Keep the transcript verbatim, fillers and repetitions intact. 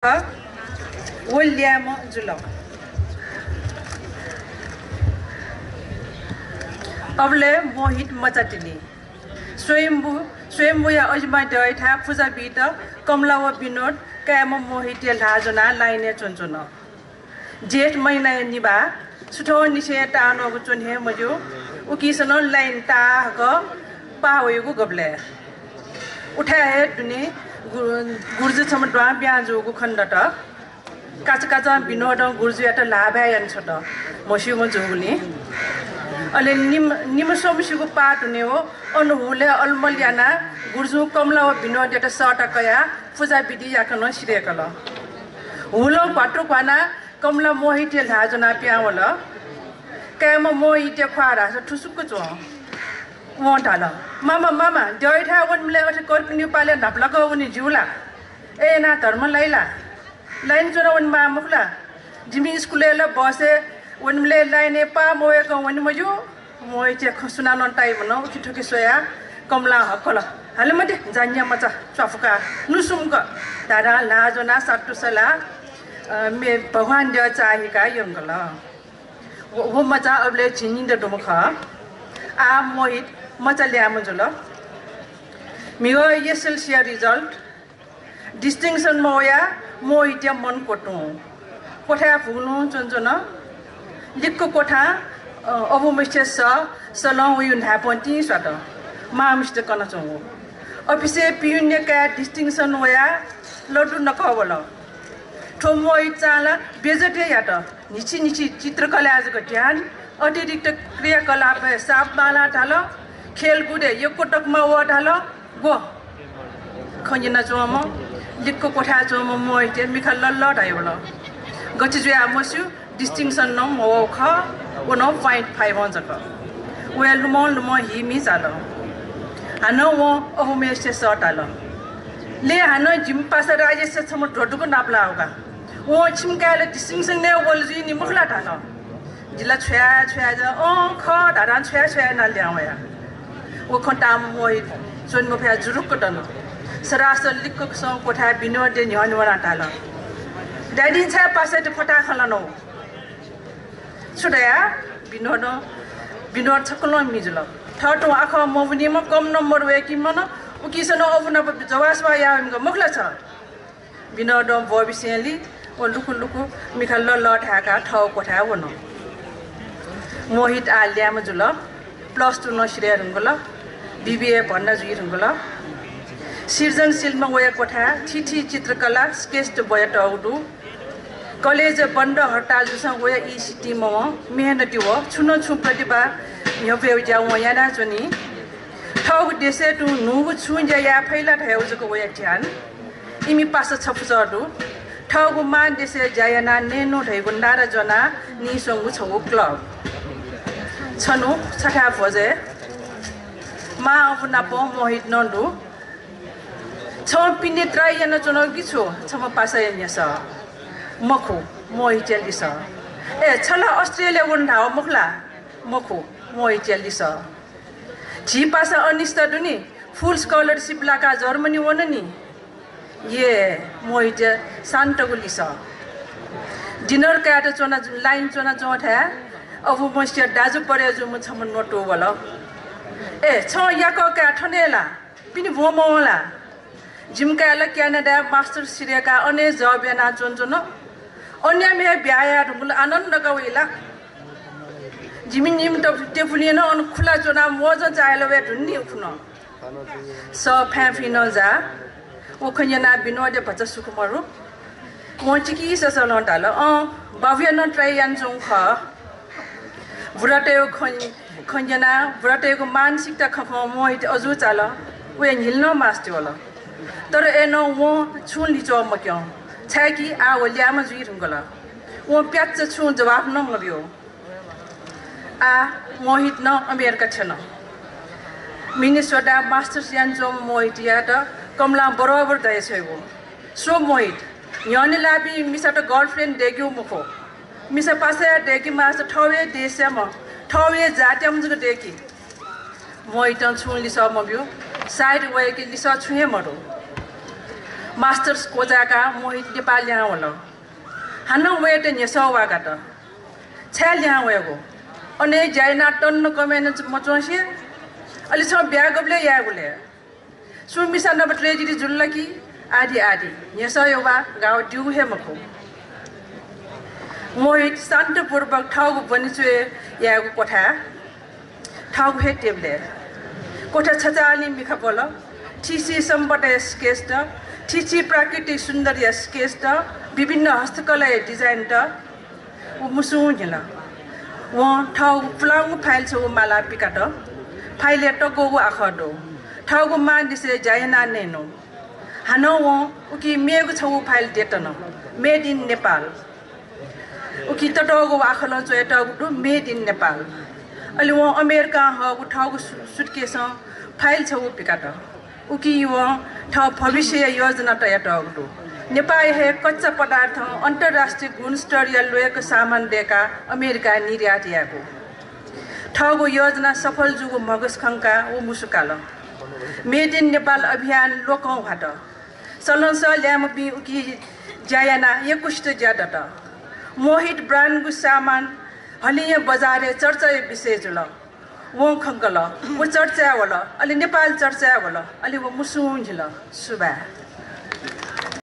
व ल्याय्म्ह जुल। अबलय् मोहित मचातिनि। स्वयम्भू, स्वयम्भूया अजिमा द्यःयाथाय् पुजा बीत कमला व विनोद काय्म्ह मोहितया ल्हाः ज्वनाः लाइनय् च्वनाच्वन। जेठ महिनाया निभाः सुथंनिसें ताःनगु च्वने हे मज्यू। उकिसनं लाइन ताहाकः पाः वइगु गबलय् उथाय् हे दुने गु-, गुर्जु छम्ह दुहां पिहां जूगु खनेदत। काचाकाचां विनोदं गुर्जुयात ल्हाःभाय् यानाछ्वत, म्हस्यूम्ह जूगुलिं। अले निम-, निम्ह स्वम्हसिगु पाः दुने व अन हुलय् अलमल यानाः गुर्जुं कमला व विनोदयात सःता कयाः पुजा विधि याकनं सिधय्कल। हुलं घ्वात्तु घ्वानाः कमला मोहितया ल्हाः ज्वनाः पिहां वल। काय्म्ह मोहितया ख्वाः धाःसा थुसुक्क च्वं। वं धाल, "मामा, मामा, द्यःयाथाय् वनेबलय् अथे कर्पिनिगु पालय् न्हापालाक वने ज्यू ला? अय् यानाः धर्म लाइ ला? लाइन च्वना वनेमाः मखु ला? जिमि स्कुलय् ला बसय् वनेबलय् लाइनय् पाः मवय्कं वने मज्यू।" मोहितया खँ सुनानं ताइ मनं उखेथुखे स्वयाः कमलां हक्कल, "हाले मते, जान्या मचा च्वाफुकाः नुसुम्क" धाधां ल्हाः ज्वनाः सात्तु सलाः, अ, मे भगवान द्यः चाःहिकाः यंकल। व, व मचा अबलय् झिंनिदँ दुम्ह खः। आः मोहित मचा ल्याय्म्ह जुल। म्हिगः एसएलसीया result, distinction मवयाः मोहितया मन क्वतुं क्वथाय् भुगुलुं च्वनाच्वन। लिक्क क्वथां, अ, अबुमसिया सः सलं वयागु न्हाय्पं तिं स्वात। मांम्हसित कनाच्वंगु। अफिसय् पियुनया काय् distinction वयाः लड्डु नकः वल। थ्व मोहित चां ला बेइज्जत हे यात। न्हिच्छि न्हिच्छि चित्रकलाय् जक ध्यान, अतिरिक्त क्रियाकलापय् साप बांलाः धाल, खेलकुदय् यक्व तकमा वः धाल। ग्व खँ न्यनाच्वंम्ह, लिक्क क्वथाय् च्वंम्ह मोहितया मिखा लल्लः धाइवल। गथे जुयाः मस्यू, distinction नं मवःगु खः, व नं point five जक। वया लुमं लुमं हीमि चाल। हानं वं अबुमसिया सः ताल। ले, हानं जिमि पासा राजेशया छम्ह ध्वदुगु नापलाः का। वं छिमि काय् ला distinction नयेवल जुइ नि मखु ला धाल। जि ला छ्वया छ्वया जा, अँ खः धाधां छ्वया छ्वया यानाः लिहां वया। व खँ तांम्ह मोहित च्वने मफयाः जुरुक्क दन। सरासर लिक्कसं क्वथाय् विनोदया न्ह्यःने वनाः धाल, "ड्याडीं छाय् पासायात फताहा खँ ल्हानागु?" छु धया? विनोदं, विनोद छकलं मि जुल। थःथें आखः मवनीम्ह, कम नम्बर वय्कीम्ह नं, उकिसनं अबु नाप जवास्वाः याः वइम्ह मखु ला छ? विनोदं ब्वःबिसेंलि व लुकु लुकु मिखा लल्लः धाय्काः थःगु क्वथाय् वन। मोहित आः ल्याय्म्ह जुल। Plus two नं सिधये धुंकल। बिबिए भर्ना जुइ धुंकल। सृजनशीलम्ह वया क्वथाय् थीथी चित्रकला, sketch ब्वयातःगु दु। कलेज बन्द हडताल जूसां वया ई सितिं मवं, मेहनती व छुं न छुं प्रतिभा न्ह्यब्वयेगु ज्या वं यानाच्वनी। थःगु देशय् तुं न्हूगु छुं ज्या याये फइ ला धयागु जक वया ध्यान। इमि पासा छपुचः दु। थःगु मां देशय् ज्या यानाः नयेनु धइगु नारा ज्वनाः नीस्वंगु छगू club। छन्हु छथाय् भ्वजय् मां अबु नाप मोहित नं दु। छं पिने try यानाच्वनागु कि छु छम्ह पासाया न्ह्यसः? मखु, मोहितया लिसः। ए, छ ला अस्ट्रेलिया वन धाःगु मखु ला? मखु, मोहितया लिसः। झी पासा अनिष्ट दु नि, full scholarship लाकाः जर्मनी वन नि। ए, मोहितया शान्तगु लिसः। Dinner कायेत च्वना, line च्वनाच्वंथाय् अबुमसिया दाजु परे जूम्ह छम्ह नटु वल। ए, छं याकः काय् थन हे ला? पिने ब्वं मवं ला? जिमि काय् ला क्यानाडाय् masters सिधय्काः अन हे job यानाच्वनाच्वन। अन्याम्ह हे ब्याहा याये धुंकल आनन्द का वइ ला? जिमि निम्ह तेपुलिं नं अन खुला च्वनाः मौजं चाःहिला वये धुन नि उखुन्हु। सः फाय्फिं नं जा। व खँ न्यनाः विनोदया भचा सुख मरु। वं चिकिससलं धाल, अँ, बाबुया नं try यानाच्वंगु खः। बुरातय्गु खँ, खँ न्यनाः बुरातय्गु मानसिकता खँ खँ मोहित अजू चाल। वया न्हिला नं मास्ति वल। तर अय्नं वं छुं लिच्वः मक्यं, छाय्कि आः व ल्याय्म्ह जुइ धुंकल। वं प्याच्च छुं जवाफ नं मब्यू। आः मोहित नं अमेरिका थ्यन। मिनेसोटाय् masters यानाच्वंम्ह मोहितयात कमलां बरोबर धयाछ्वयागु। स्व मोहित, न्ह्यःने लाःपिं मिसात girlfriend दय्केगु मखु। मिसा पासाया दय्के माःसा थःगु हे देशयाम्ह, थःगु हे जातयाम्ह जक दय्कि। मोहितं छुं लिसः मब्यू। सायद वयाके लिसः छुं हे मदु। मास्टर्स क्वचाय्काः मोहित नेपाल लिहां वल। हानं वयात न्ह्यसः वाकात। छाय् लिहां वयेगु? अन हे ज्या यानाः तन्नु कमय् नं मच्वंसे अले छं ब्याहा गबलय् यायेगु ले? सुं मिसा नाप tragedy जुल ला कि? आदि आदि। न्ह्यसःया वा गाः द्यू हे मखु। मोहित शान्तपूर्वक थःगु बनिचुय् यायेगु क्वथाय् थःगु हे टेबलय् क्वथा छचाःलिं मिखा ब्वल। थीथी सम्पदाया sketch त, थीथी प्राकृतिक सुन्दरया sketch त, विभिन्न हस्तकलाया design त। व मुसुं न्हिल। वं थःगु पुलांगु file छगू मालाः पिकात। File-य् तग्वःगु आखः दु। थःगु मांनिसें ज्या यानाः नयेनु। हानं वं उकी मेगु छगू file देतन, Made in Nepal। उकी ततःगु आखलं च्वयातःगु दु, Made in Nepal। अले वं अमेरिकां हःगु थःगु सु-, suitcase-ं file छगू पिकात। उकी वं थः भविष्यया योजना तयातःगु दु। नेपाःया हे कच्चा पदार्थं अन्तर्राष्ट्रिय गुणस्तरया ल्वय्क सामान दय्काः अमेरिकाय् निर्यात यायेगु। थःगु योजना सफल जूगु म्हगस खंकाः व मुसु काल। Made in Nepal अभियान लोकं ह्वात। सलंसः ल्याय्म्हपिं उकी ज्या यानाः यक्वसित ज्या दत। मोहित brand-गु सामान हलिंया बजारय् चर्चाया विषय जुल। वं खंकल, व चर्चाय् वल, अले नेपाल चर्चाय् वल, अले व मुसुं न्हिल। सुभाय्।